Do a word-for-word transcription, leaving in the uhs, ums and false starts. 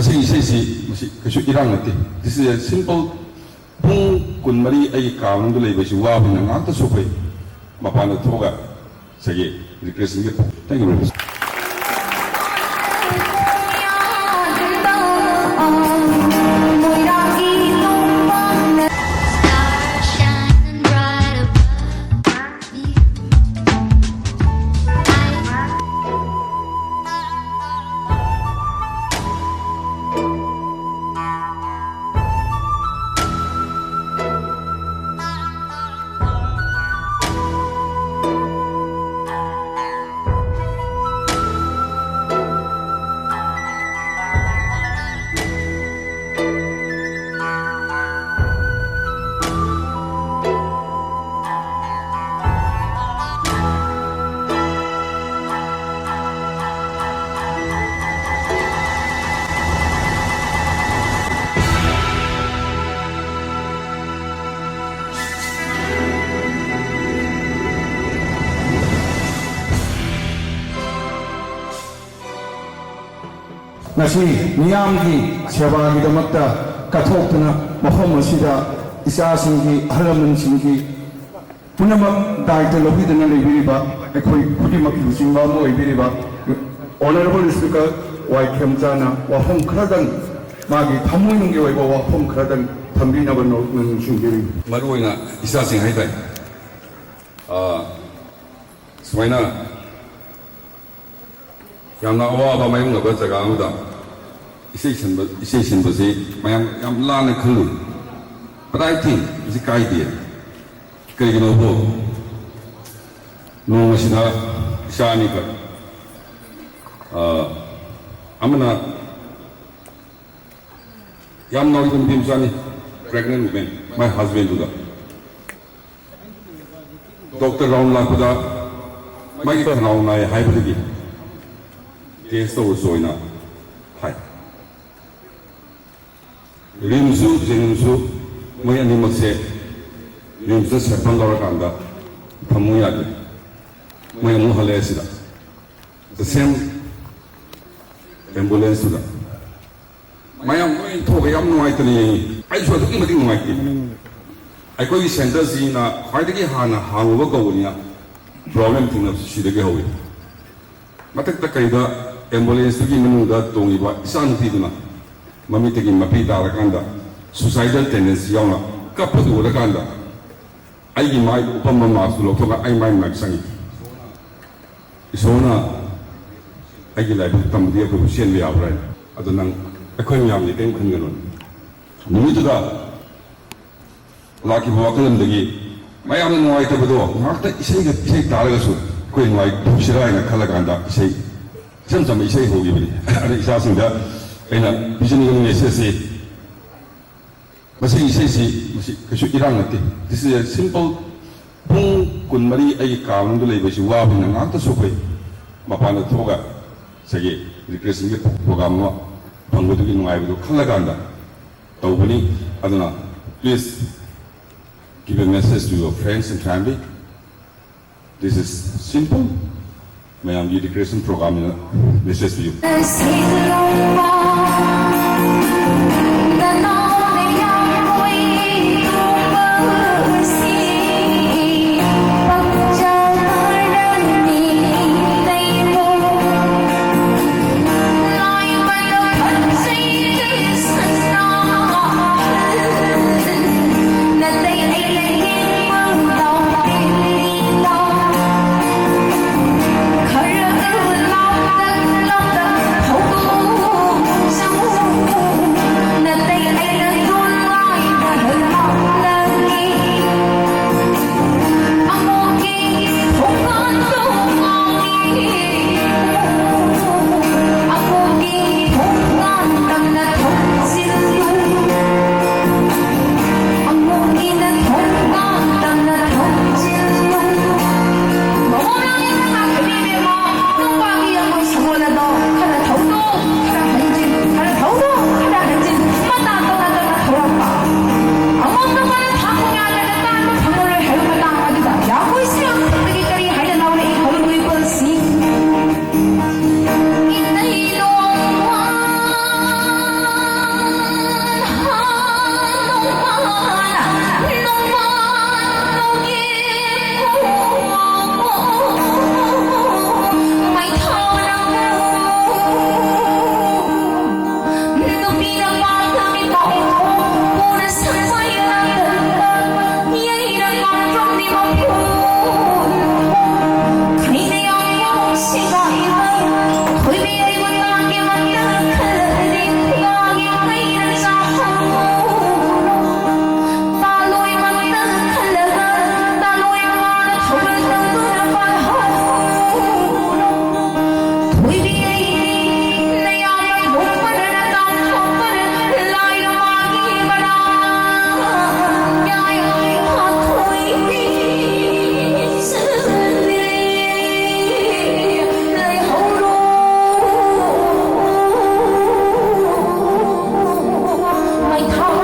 ꯃꯁꯤꯒꯤ ꯏꯁꯩꯁꯤ, ꯃꯁꯤ ꯀꯩꯁꯨ ꯏꯔꯥꯡ ꯅꯠꯇꯦ꯫ This is a simple. ꯄꯨꯡ ꯀꯨꯟꯃꯔꯤ ꯑꯩꯒꯤ ꯀꯥ ꯃꯅꯨꯡꯗ ꯂꯩꯕꯁꯤ ꯋꯥꯕꯅꯤꯅ ꯉꯥꯏꯍꯥꯛꯇ ꯁꯣꯛꯄꯩ ꯃꯄꯥꯟꯗ ꯊꯣꯛꯑꯒ ꯉꯁꯥꯏꯒꯤ recreationꯒꯤ, thank you very much. ꯉꯁꯤ ꯃꯤꯌꯥꯝꯒꯤ ꯁꯦꯕꯥꯒꯤꯗꯃꯛꯇ ꯀꯠꯊꯣꯛꯇꯨꯅ ꯃꯐꯝ ꯑꯁꯤꯗ ꯏꯆꯥꯁꯤꯡꯒꯤ, ꯑꯍꯜ ꯂꯃꯟꯁꯤꯡꯒꯤ ꯄꯨꯝꯅꯃꯛ ꯗꯥꯏꯇ ꯂꯧꯕꯤꯗꯨꯅ ꯂꯩꯕꯤꯔꯤꯕ ꯑꯩꯈꯣꯏ ꯈꯨꯗꯤꯡꯃꯛꯀꯤ ꯂꯨꯆꯤꯡꯕ ꯑꯃ ꯑꯣꯏꯕꯤꯔꯤꯕ Honourable Speaker ꯋꯥꯏ ꯈꯦꯝꯆꯥꯅ ꯋꯥꯐꯝ ꯈꯔꯗꯪ, ꯃꯥꯒꯤ ꯊꯃꯣꯏꯅꯨꯡꯒꯤ ꯑꯣꯏꯕ ꯋꯥꯐꯝ ꯈꯔꯗꯪ ꯊꯝꯕꯤꯅꯕ ꯅꯣ-, ꯅꯤꯡꯁꯤꯡꯖꯔꯤ꯫ ꯃꯔꯨꯑꯣꯏꯅ ꯏꯆꯥꯁꯤꯡ ꯍꯥꯏꯇꯥꯔꯦ, ꯑ, ꯁꯨꯃꯥꯏꯅ ꯌꯥꯝꯅ ꯑꯋꯥꯕ ꯃꯥꯌꯣꯛꯅꯕ ꯖꯒꯥ ꯑꯃꯗ ꯏꯁꯩ ꯁꯤꯟꯕ, ꯏꯁꯩ ꯁꯤꯟꯕꯁꯤ ꯃꯌꯥꯝ ꯌꯥꯝ ꯂꯥꯟꯅ ꯈꯜꯂꯨꯏ꯫ But I think ꯃꯁꯤ ꯀꯥꯏꯗꯦ꯫ ꯀꯩꯒꯤꯅꯣꯕꯨ, ꯅꯣꯡꯃꯁꯤꯗ ꯏꯆꯥ ꯑꯅꯤꯈꯛ, ꯑ, ꯑꯃꯅ ꯌꯥꯝ ꯅꯧꯔꯤꯕ ꯅꯨꯄꯤ ꯃꯆꯥꯅꯤ, pregnant woman, my husbandꯗꯨꯒ꯫ Doctor round ꯂꯥꯛꯄꯗ ꯃꯥꯒꯤ ꯈꯅꯥꯎ ꯅꯥꯏ ꯍꯥꯏꯕꯗꯒꯤ test ꯇꯧꯔꯁꯨ ꯑꯣꯏꯅ ꯍꯥꯏ꯫ RIMSꯁꯨ JNIMSꯁꯨ ꯃꯣꯏ ꯑꯅꯤꯃꯛꯁꯦ RIMSꯇ sample ꯂꯧꯔꯀꯥꯟꯗ ꯊꯝꯃꯨ ꯌꯥꯗꯦ꯫ ꯃꯣꯏ ꯑꯃꯨꯛ ꯍꯜꯂꯛꯑꯦ ꯁꯤꯗ, the same ambulanceꯇꯨꯗ꯫ ꯃꯌꯥꯝ ꯂꯣꯏ ꯊꯣꯛꯑꯒ ꯌꯥꯝ ꯅꯨꯡꯉꯥꯏꯇꯅ ꯌꯦꯡꯉꯤ꯫ ꯑꯩꯁꯨ ꯑꯗꯨꯛꯀꯤ ꯃꯇꯤꯛ ꯅꯨꯡꯉꯥꯏꯇꯦ꯫ ꯑꯩꯈꯣꯏꯒꯤ ꯁꯦꯟꯇꯔꯁꯤꯅ ꯈ꯭ꯋꯥꯏꯗꯒꯤ ꯍꯥꯟꯅ ꯍꯥꯡꯉꯨꯕ ꯀꯧꯕꯅꯤꯅ ꯄ꯭ꯔꯣꯕ꯭ꯂꯦꯝ ꯊꯦꯡꯅꯕꯁꯤ ꯁꯤꯗꯒꯤ ꯍꯧꯏ꯫ ꯃꯊꯛꯇ ꯀꯩꯗ ꯑꯦꯝꯕꯨꯂꯦꯟꯁꯇꯨꯒꯤ ꯃꯅꯨꯡꯗ ꯇꯣꯡꯉꯤꯕ ꯏꯆꯥꯅꯨꯄꯤꯗꯨꯅ ꯃꯃꯤꯠꯇꯒꯤ ꯃꯄꯤ ꯇꯥꯔꯀꯥꯟꯗ ꯁꯨꯁꯥꯏꯗꯜ ꯇꯦꯟꯗꯦꯟꯁꯤ ꯌꯥꯎꯅ ꯀꯞꯄꯗꯨ ꯎꯔꯀꯥꯟꯗ ꯑꯩꯒꯤ ꯃꯥꯏꯗ ꯎꯞꯄꯝꯕ ꯃꯥꯁꯇꯨ ꯂꯧꯊꯣꯛꯑꯒ ꯑꯩ ꯃꯥꯏ ꯃꯅꯥꯛ ꯆꯪꯉꯤ꯫ ꯏꯁꯣꯔꯅ ꯑꯩꯒꯤ ꯂꯥꯏꯕꯛ ꯇꯝꯕꯗꯤ ꯑꯩꯈꯣꯏꯕꯨ ꯆꯦꯟꯕ ꯌꯥꯕ꯭ꯔꯥ ꯍꯥꯏꯅ꯫ ꯑꯗꯨ ꯅꯪ ꯑꯩꯈꯣꯏ ꯃꯌꯥꯝꯗꯤ ꯀꯔꯤꯝ ꯈꯟꯒꯅꯨ꯫ ꯅꯨꯃꯤꯠꯇꯨꯗ ꯂꯥꯛꯈꯤꯕ ꯋꯥꯈꯜꯂꯣꯟꯗꯒꯤ ꯃꯌꯥꯝꯅ ꯅꯨꯡꯉꯥꯏꯇꯕꯗꯣ ꯉꯥꯏꯍꯥꯛꯇ ꯏꯁꯩꯒ ꯏꯁꯩ ꯇꯥꯔꯒꯁꯨ ꯑꯩꯈꯣꯏ ꯅꯨꯡꯉꯥꯏꯊꯣꯛꯁꯤꯔꯥ ꯍꯥꯏꯅ ꯈꯜꯂꯀꯥꯟꯗ ꯏꯁꯩ ꯏꯆꯝ ꯆꯝꯕ ꯏꯁꯩ ꯍꯧꯈꯤꯕꯅꯤ꯫ ꯑꯗ ꯏꯆꯥꯁꯤꯡꯗ ꯑꯩꯅ ꯄꯤꯖꯅꯤꯡꯕ ꯃꯦꯁꯦꯖꯁꯤ, ꯃꯁꯤꯒꯤ ꯏꯁꯩꯁꯤ ꯃꯁꯤ ꯀꯩꯁꯨ ꯏꯔꯥꯡ ꯅꯠꯇꯦ꯫ This is a simple. ꯄꯨꯡ ꯀꯨꯟꯃꯔꯤ ꯑꯩꯒꯤ ꯀꯥ ꯃꯅꯨꯡꯗ ꯂꯩꯕꯁꯤ ꯋꯥꯕꯅꯤꯅ ꯉꯥꯏꯍꯥꯛꯇꯁꯨ ꯑꯩꯈꯣꯏ ꯃꯄꯥꯟꯗ ꯊꯣꯛꯑꯒ ꯉꯁꯥꯏꯒꯤ ꯔꯤꯀ꯭ꯔꯦꯁꯟꯒꯤ ꯄ꯭ꯔꯣꯒ꯭ꯔꯥꯝ ꯑꯃ ꯐꯪꯕꯗꯨꯒꯤ ꯅꯨꯡꯉꯥꯏꯕꯗꯨ ꯈꯜꯂꯀꯥꯟꯗ ꯇꯧꯕꯅꯤ꯫ ꯑꯗꯨꯅ please give a message to your friends and family. This is simple. ꯃꯌꯥꯝꯒꯤ ꯔꯤꯀ꯭ꯔꯦꯁꯟ ꯄ꯭ꯔꯣꯒ꯭ꯔꯥꯝꯅꯤꯅ ꯃꯦꯁꯦꯖ ꯄꯤꯌꯨ꯫ Thao